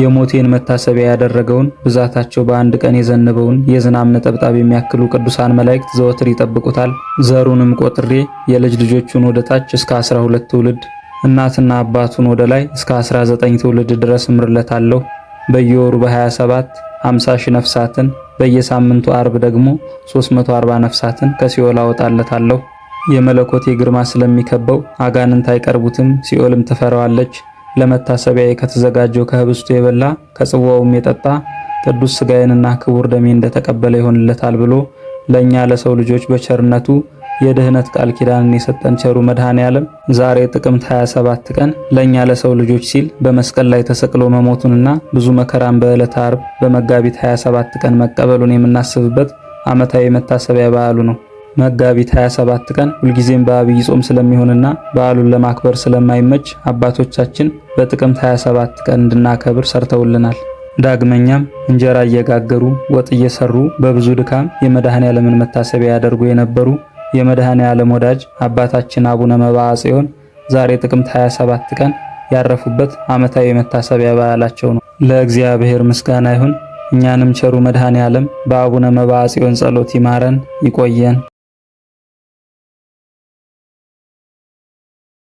የሞቴን መታሰቢያ ያደረገውን ብዛታቸው በአንድ ቀን የዘነበውን የዝናብ ነጠብጣብ የሚያክሉ ቅዱሳን መላእክት ዘወትር ይጠብቁታል። ዘሩንም ቆጥሬ የልጅ ልጆቹን ወደ ታች እስከ 12 ትውልድ እናትና አባቱን ወደ ላይ እስከ 19 ትውልድ ድረስ እምርለታለሁ። በየወሩ በ27 50 ሺህ ነፍሳትን በየሳምንቱ አርብ ደግሞ 340 ነፍሳትን ከሲኦል አወጣለታለሁ። የመለኮቴ ግርማ ስለሚከበው አጋንንት አይቀርቡትም፣ ሲኦልም ትፈራዋለች። ለመታሰቢያዬ ከተዘጋጀው ከህብስቱ የበላ ከጽዋውም የጠጣ ቅዱስ ስጋዬንና ክቡር ደሜ እንደተቀበለ ይሆንለታል ብሎ ለኛ ለሰው ልጆች በቸርነቱ የድህነት ቃል ኪዳንን የሰጠን ቸሩ መድኃኔ ዓለም ዛሬ ጥቅምት 27 ቀን ለኛ ለሰው ልጆች ሲል በመስቀል ላይ ተሰቅሎ መሞቱንና ብዙ መከራን በዕለተ ዓርብ በመጋቢት 27 ቀን መቀበሉን የምናስብበት ዓመታዊ መታሰቢያ በዓሉ ነው። መጋቢት 27 ቀን ሁልጊዜም በአብይ ጾም ስለሚሆንና በዓሉን ለማክበር ስለማይመች አባቶቻችን በጥቅምት 27 ቀን እንድናከብር ሰርተውልናል። ዳግመኛም እንጀራ እየጋገሩ ወጥ እየሰሩ በብዙ ድካም የመድኃኔ ዓለምን መታሰቢያ ያደርጉ የነበሩ የመድኃኔ ዓለም ወዳጅ አባታችን አቡነ መብዓ ጽዮን ዛሬ ጥቅምት 27 ቀን ያረፉበት ዓመታዊ የመታሰቢያ በዓላቸው ነው። ለእግዚአብሔር ምስጋና ይሁን። እኛንም ቸሩ መድኃኔ ዓለም በአቡነ መብዓ ጽዮን ጸሎት ይማረን ይቆየን።